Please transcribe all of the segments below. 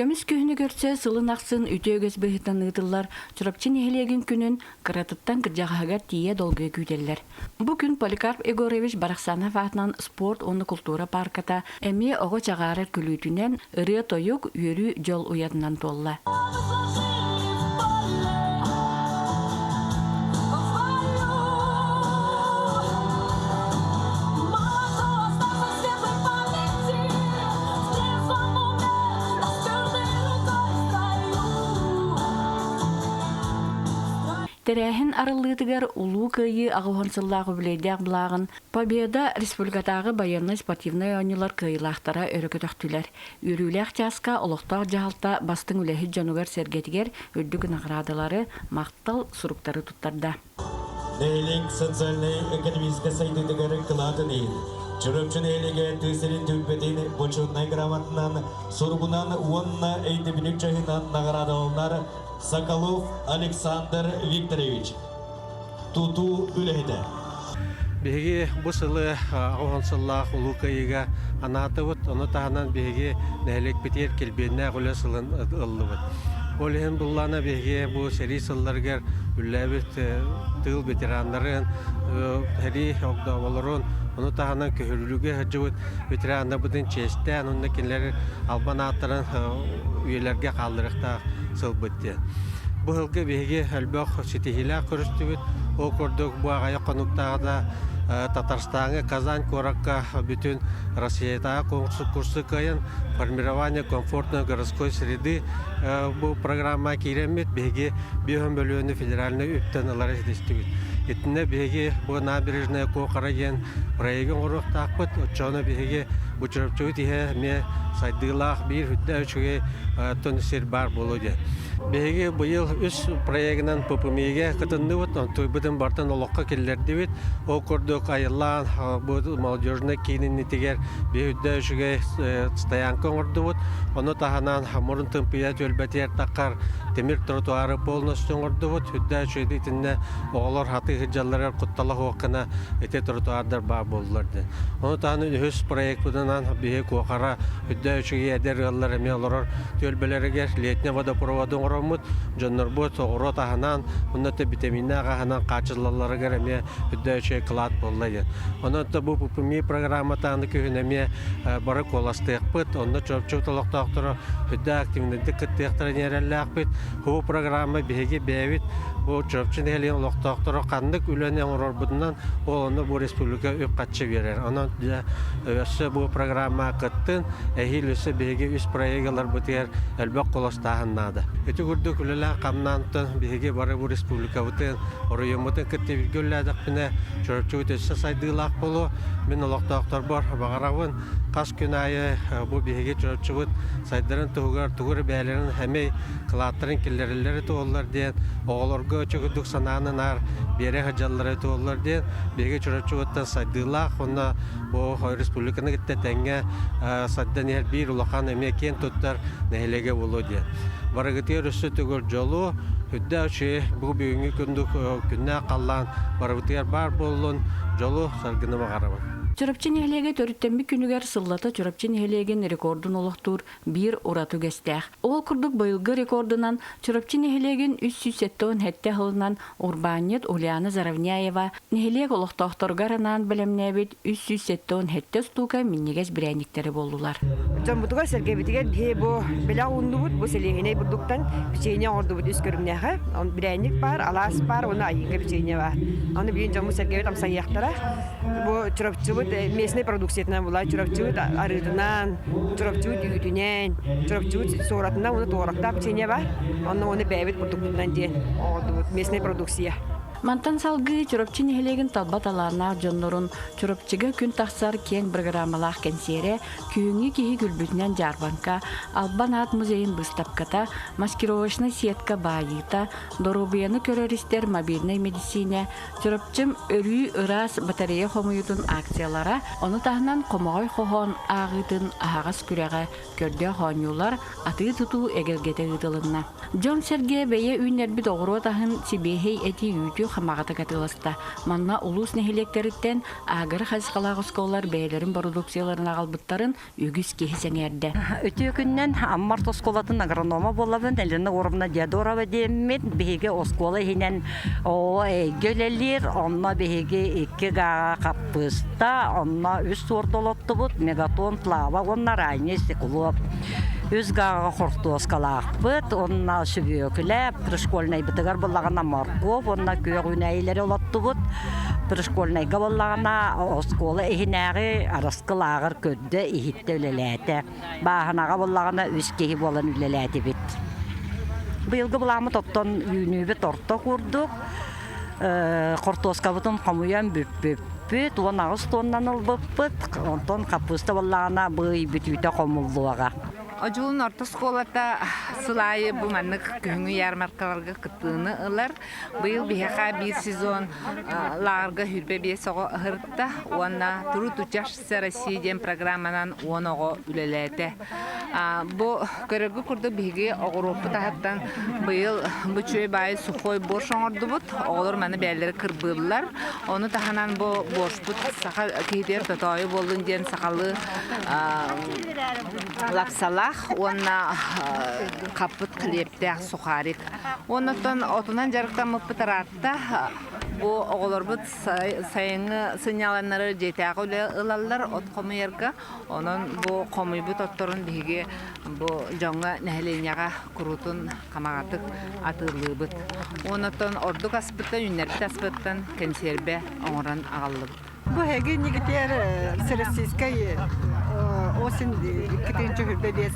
Көмүс күһүнү көрсө сылын ахсын үтүө үгэс быһыытынан ыытыллар Чурапчы нэһилиэгин күнүн кыратыттан кырдьаҕаһыгар тиийэ долгуйа күүтэллэр. Бу күн Поликарп Егорович Барахсанов аатынан спорт уонна култуура паарката эмиэ оҕо чаҕаарар күлүүтүнэн, ырыа-тойук, үөрүү, дьол уйатынан туолла. Тэрээһин арыллыытыгар Улуу Кыайыы 80 сыллаах үбүлүөйдээх былааҕын Победа республикатааҕы байыаннай-спортивнай оонньуулар кыайыылаахтара өрө көтөхтүлэр. Үөрүүлээх чааска олохтоох дьаһалта бастыҥ үлэһит дьонугар-сэргэтигэр үрдүк наҕараадалары, махтал суруктары туттарда. Нэһилиэк социальнай-экономическай сайдыытыгар кылаатын иһин Чурапчы нэһилиэгэ тыа сирин түөлбэтин бочуотунай грамотынан, суругунан уонна өйдөбүнньүк чаһыынан наҕараадаланар Соколов Александр Викторович, тутуу үлэһитэ. Биһиги бу сылы 80 сыллаах Улуу Кыайыыга анаатыбыт. Ону таһынан биһиги нэһилиэкпитигэр килбиэннээх үлэ сылын ыллыбыт. Ол иһин буллаана биһиги бу сэрии сылларыгар үлэлээбит тыыл ветераннарын, сэрии огдооболорун, ону таһынан көһөрүлүүгэ сылдьыбыт ветераннарбытын чиэстээн, уонна кинилэр албан ааттарын үйэлэргэ хаалларыахтаах сылбыт диэн. Бу сылга биһиги элбэх ситиһиилээх көрүстүбүт. Ол курдук бу аҕыйах хонуктааҕыта Татарстаҥҥа Казань куоракка бүтүн Россиятааҕы курсу кыайан формирование комфортной городской среды бу программа киирэммит биһиги биэһэн бөлүөнү федеральнай үптэн ылары ситистибит. Итиннэ биһиги бу набережная Куохара диэн проегы оҥоруохтаахпыт. Оччоҕуна биһиги бу Чурапчыбыт иһэ эмиэ сайдыылаах биир үрдэ үчүгэй тон сир баар буолуо диэн. Биһиги быйыл үс проегынан ППМИ-гэ кытынныбыт, онтуйбутун бартан олоххо киллэрдибит. Ол курдук айыллаан бу молодежный киининитигэр биир үрдэ үчүгэй стоянка оҥордубут. Ону таһынан мурун тымпыйа түөлбэтигэр таххар тимир тротуары полностью оҥордубут. Үрдэ үчүгэй итиннэ оҕолор хатыы сылдьалларыгар куттала суох гына ити тротуардар баар буоллулар диэн. Ону таһынан үһүс проекпытынан биһи Куохара үрдэ үчүгэй эдэр ыаллар эмиэ олорор түөлбэлэригэр летний водопроводы оҥороммут, дьоннорбут оҕуруот аһынан, уонна витаминнаах аһынан хааччыллалларыгар эмиэ үрдэ үчүгэй кылаат буолла диэн. Онон бу ППМИ программата аны күһүн эмиэ бары куоластыахпыт, онно Чурапчыбыт олохтоохторо үрдэ активнайдык кыттыахтара диэн эрэллээхпит. Бу программа биһиги бэйэбит бу Чурапчы нэһилиэгин олохтоохторо ханнык үлэни оҥорорбутунан ол онно бу республика үп-харчы биэрэр. Онон өссө бу программа кыттын, эһиил өссө биһиги үс проегаларбытыгар элбэх холостааһын наада. Ити курдук үлэлээх хамнаантан биһиги бары бу республикабытын, оройуоммутун кытта бииргэ үлэлээтэхпинэ Чурапчыбыт өссө сайдыылаах буолуо. Мин олохтоохторбор баҕарабын хас күн аайы бу биһиги Чурапчыбыт сайдарын туһугар тугу эрэ бэйэлэрин эмэй кылааттарын киллэрэллэрэ туоллар диэн оҕолорго чөкүрдүк санааны наар биэрэ сылдьаллара туоллар диэн биһиги Чурапчыбыттан сайдыылаах уонна бу республиканы кытта тэҥҥэ сайдан иһэр биир улахан эмиэ киэн туттар нэһилиэгэ буолуо диэн. Барыгытыгар өссө төгүл дьолу, үрдээх үчүгэй бу бүгүҥҥү күндүк күннээх халлаан барыбытыгар баар буоллун, дьолу, саргыны баҕарабын. Чурапчы нэһилиэгэ төрүттэммит күнүгэр сыллата Чурапчы нэһилиэгин рекордун олохтуур биир ураты үгэстээх. Ол курдук быйылгы рекордунан Чурапчы нэһилиэгин 377 сылынан урбаанньыт Ульяна Заровняева нэһилиэк олохтоохторугар анаан бэлэмнээбит 377 устуука минньигэс бирээнньиктэрэ буоллулар. Дьоммутугар сэргэбитигэр биһи бу бэлэх ууннубут, бу сэлиэһинэй бурдуктан печенье оҥордубут үс көрүҥнээхэ. Бирээнньик баар, алаас баар уонна айыыга печенье баар. Аны билигин дьоммут сэргэбит амсайыахтара. Бу Чурапчыбыт местный продукциятынан була Чурапчыбыт арыытынан, Чурапчыбыт үүтүнэн, Чурапчыбыт суоратынан уонна туорахтаах печенье бар. Онно уонна бэйэбит бурдукпутунан диэн оҥордубут местная продукция. Мантан салгыы Чурапчы нэһилиэгин талба талааннаах дьоннорун Чурапчыга күн тахсар киэҥ бырагыраамалаах кэнсиэрэ, күһүҥҥү киһи күлбүтүнэн дьаарбаҥка, Албан аат музейын быыстапката, маскировочнай сетка баайыыта, доруобуйаны көрөр-истэр мобильнай мэдиссиинэ, Чурапчым өрүү ыраас батарея хомуйуутун акциялара, ону таһынан хомоҕой хоһоон ааҕыытын аһаҕас күрэҕэ, көрдөөх оонньуулар, атыы-тутуу эгэлгэтэ ыытылынна. Дьон-сэргэ бэйэ үүннэрбит оҕуруот аһын сибиэһэй эти-үүтү хамаҕатык атыыласта. Манна улуус нэһилиэктэриттэн агро хайысхалаах оскуолалар бэйэлэрин бородууксуйаларын аҕалбыттарын үгүс киһи сэҥээрдэ. Үтүө күннэн Амма орто оскуолатын агронома буолабын Елена Егоровна Диодорова диэммит. Биһиги оскуола иһинэн оо эйгэ үлэлиир. Онно биһиги икки гаа хаппыыста, онно үс суорду олоттубут, мегатон плава уонна ранний стекло. Үс гааҕа хортуоскалаахпыт, уонна сүбүөкүлэ, пришкольнайбытыгар буллаҕына моркуоп уонна күөх үүнээйилэри олоттубут. Пришкольнайга буоллаҕына оскуола иһинээҕи араскы лааҕыр көрдө, иһиттэ, үлэлээтэ. Бааһынаҕа буоллаҕына үс киһи буолан үлэлээтибит. Быйылгы былааммыт оттон үүнүүбүт орто курдук. Хортуоскабытын хомуйан бүппүппүт, 18 тоннан ылбыппыт. Онтон хаппыыста буоллаҕына бый бүтүүтэ хомуллуоҕа. Одьулуун орто оскуолата сыл аайы бу маннык күһүҥҥү ярмаркаларга кыттыыны ылар. Быйыл биһиэхэ биир сезон лааҕырга 25 оҕо ыһырытта уонна «Труд учащийся России» диэн программанан 10 оҕо үлэлээтэ. Бу көрөргө курдук биһиги оҕуруоппут аһыттан быйыл бу үчүгэй баайы сухой борщ оҥордубут. Оҕолор маны бэйэлэрэ кырбыыллар. Ону таһынан бу борщпут саха киһитигэр тотоойу буоллун диэн сахалыы лапсалаах уонна хаппыт хлебтээх сухарик. Оннуттан отунан дьарыктаммыппыт ыраатта. Бу оҕолорбут сайыҥҥы сынньаланнары дьиэтээҕи үлэ ылаллар от хомуйарга. Онон бу хомуйбут отторун биһиги бу дьоҥҥо нэһилиэнньэҕэ куруутун хамаҕатык атыылыыбыт. Оннуттан ордук аспыттан, үүннэрбит аспыттан кэнсиэрбэ оҥорон аҕаллыбыт. Бу эһиги иннигитигэр Всероссийскай осень 2025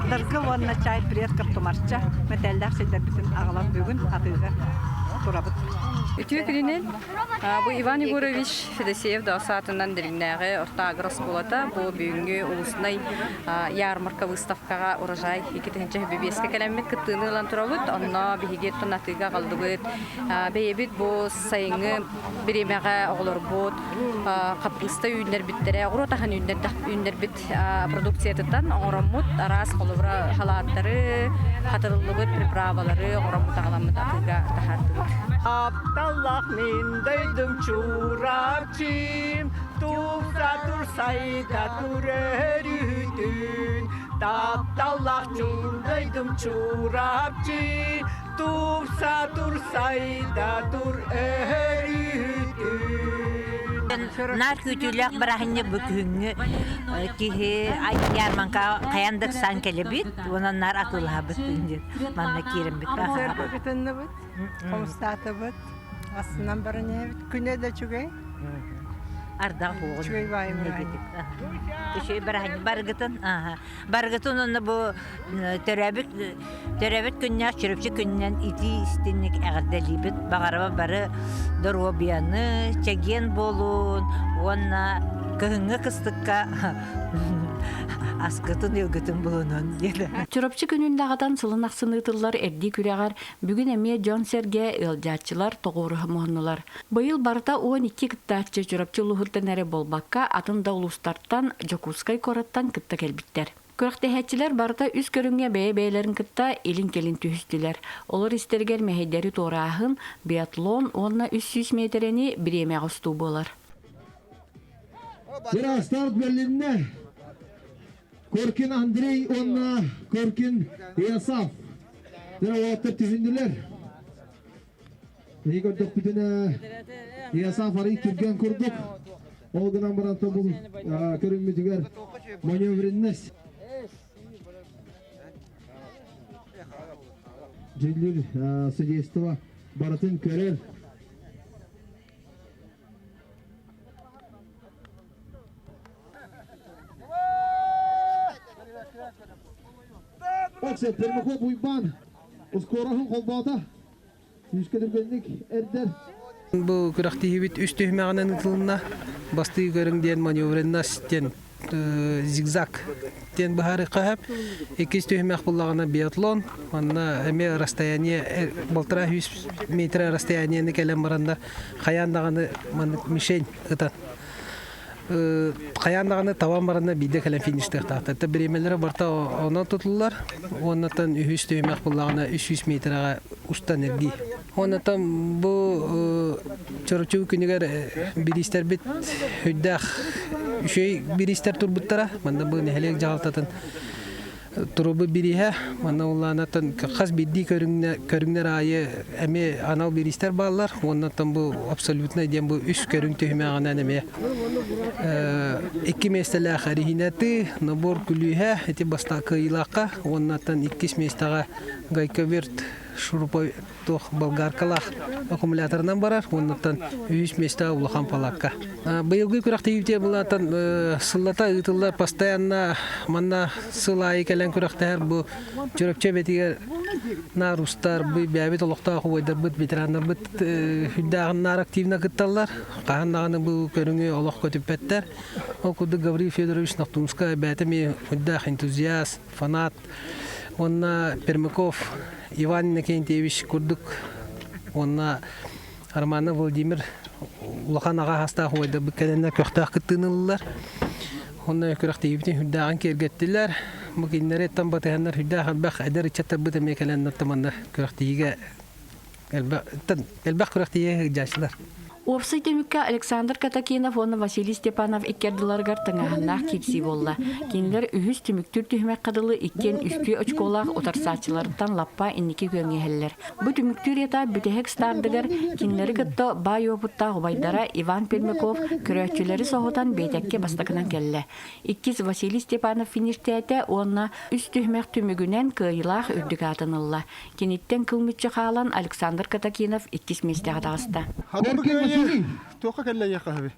Даргы уонна чай предков тумарча мэтээллээх сирдэрбитин аҕалан бүгүн атыыга турабыт. Үтүө күнүнэн. Бу Иван Егорович Федосеев саатынан Дириҥнээҕи орто агрооскуолата бу бүгүҥҥү улуснай ярмарка выставкаҕа урожай 2025-кэ кэлэммит кыттыыны ылан турабыт. Онно биһиги атыыга аҕаллыбыт. Бэйэбит бу сайыҥҥы бириэмэҕэ оҕолорбут хаппыыста үүннэрбиттэрэ, оҕуруот аһын үүннэрбит продукциятыттан оҥороммут араас холобура халааттары, хатырыллыбыт приправалары оҥороммут аҕаламмыт атыыга таһаардыбыт. Апталлах мин дойдум Чурапчым, тупса турсайда турөрүтүн. Тапталлах дойдум Чурапчы, тупса турсайда тур өрүтүн. Наар күүтүүлээх бырааһынньык бу күһүҥҥү киһи ярманка хайан да ыксаан кэлэбит уонна наар атыылаһабыт манна киирэммит Сэргэбитиннибит, хомустаатыбыт, астынан баран иһэбит. Күнэ да үчүгэй. Ардах буоҕун. Үчүгэй баайым Үчүгэй бырааһынньык барыгытын барыгытын онно бу төрөөбүт төрөөбүт күннээх Чурапчы күнүнэн итии истинник эҕэрдэлиибит. Баҕарабын бары доруобуйаны, чэгиэн буолун уонна кыһыҥҥы кыстыкка аскытын ыалгытын булунун диэн. Чурапчы күнүн даҕатан сылын ахсын ыытыллар эрдии күрэҕэр бүгүн эмиэ дьон-сэргэ, ыалдьааччылар тоҕуоруһа муһуннулар. Быйыл барыта 12 кыттааччы Чурапчы улууһуттан эрэ буолбакка, атын да улуустартан, Дьокуускай куораттан кытта кэлбиттэр. Күрэхтэһээччилэр барыта үс көрүҥҥэ бэйэ-бэйэлэрин кытта илин-кэлин түһүстүлэр. Олор истэригэр мэһэйдэри туорааһын, биатлон уонна 300 миэтэрэни бириэмэҕэ устуу буолар. Старт бэрилиннэ. Коркин Андрей уонна Коркин Ясав. Уолаттар түһүннүлэр. Биһиги көрдөхпүтүнэ Ясав арый түргэн курдук. Ол гынан баран тобул көрүҥмүтүгэр маневренность. Дьүүллүүр судейство барытын көрөр. Оксен Пермаков Уйбан ускороһун холбоото. Күүскэ түргэнник эрдэр. Бу күрэхтэһиибит үс түһүмэҕинэн ыытылынна. Бастыы көрүҥ диэн маневренность диэн зигзаг диэн быһаарыахха сөп. Иккис түһүмэх буллаҕына биатлон. Манна эмиэ расстояние полтора сүүс метр расстояниены кэлэн бараннар хайаан даҕаны маннык мишень ытан. Хайаан даҕаны табан баранна биирдэ кэлэн фиништыахтаахтар. Та бириэмэлэрэ барыта онон тутуллар. Уоннатан үһүс түһүмэх буллаҕына 300 метрэҕэ устан эргий. Уоннатан бу Чорочу күнүгэр бириистэрбит үрдээх үчүгэй бириистэр турбуттара. Манна бу нэһилиэк дьаһалтатын турубу бирииһэ. Манна улаанаттан хас биирдии көрүҥнэр аайы эмиэ анал бириистэр бааллар. Уоннаттан бу абсолютнай диэн бу үс көрүҥ түһүмэҕинэн эмиэ икки миэстэлээх эриһинэти, набор күлүүһэ ити бастакы кыайыылаахха уоннаттан иккис миэстэҕэ гайковерт шуруповерт туох болгаркалаах аккумуляторынан барар уоннаттан үһүс миэстэ улахан палатка. Быйылгы күрэхтэһиибитигэр булаатан сыллата ыытыллар постоянно манна сыл аайы кэлэн күрэхтэһэр бу Чөрөпчө эбэтигэр наар устар бу бэйэбит олохтоох убайдарбыт ветераннарбыт үрдээҕин наар активно кытталлар. Хаһан даҕаны бу көрүҥү олох көтүппэттэр. Ол курдук Гаврил Федорович Нохтумскай бэйэтэ эмиэ үрдээх энтузиаст, фанат уонна Пермяков Иван Иннокентьевич курдук уонна Романов Владимир улахан аҕа саастаах убайдарбыт кэлэннэр көхтөөх кыттыыны ыллылар. Онно күрэхтэһиибитин үрдээҕин киэргэттилэр. Бу кинилэри тан батыһаннар үрдээх элбэх эдэр ыччаттарбыт эмиэ кэлэннэр манна күрэхтэһиигэ элбэх күрэхтэһиигэ сылдьааччылар. Уопсай түмүккэ Александр Катакинов уонна Василий Степанов икки ардыларыгар тыҥааһыннаах киирсии буолла. Кинилэр үһүс түмүктүүр түһүмэххэ дылы иккиэн үстүү очколаах утарсааччыларыттан лаппа инники күөҥҥэ иһэллэр. Бу түмүктүүр этап бүтэһик стардыгар кинилэри кытта баай уопуттаах убайдара Иван Пермяков көрөөччүлэри соһутан биэтэккэ бастакынан кэллэ. Иккис Василий Степанов фиништээтэ уонна үс түһүмэх түмүгүнэн кыайыылаах үрдүк аатын ылла. Киниттэн кыл мүччү хаалан Александр Катакинов иккис миэстэҕэ таҕыста. Туохха кэллэйиэххэ сөбүй?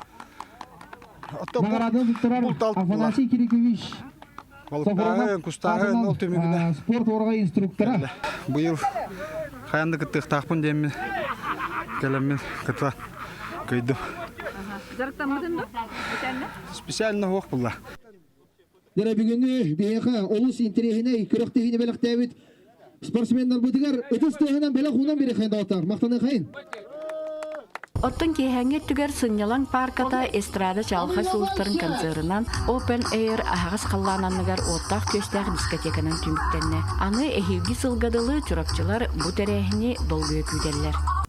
Наҕарааданы туттарар Афанасий Кирикович Балыктааһын, кустааһын ол түмүгүнэ спорт уораҕай инструктора. Быйыл хайан да кыттыахтаахпын диэммин кэлэммин кытта кыйдым. Дьарыктаммытын да? Специально суох булла. Дьэ бүгүҥҥү биһиэхэ олус интэриэһинэй күрэхтэһиини бэлэхтээбит спортсменнарбытыгар ытыс тыаһынан бэлэх уунан бириэххин доҕоттоор махтаныахайын. Оттон киэһээҥҥи өттүгэр сынньалаҥ паарката эстрада чаҕылхай сулустарын концерынан Open Air аһаҕас халлаан анныгар уоттаах-күөстээх дискотеканан түмүктэннэ. Аны эһиилги сылга дылы чурапчылар бу тэрээһини долгуйа күүтэллэр.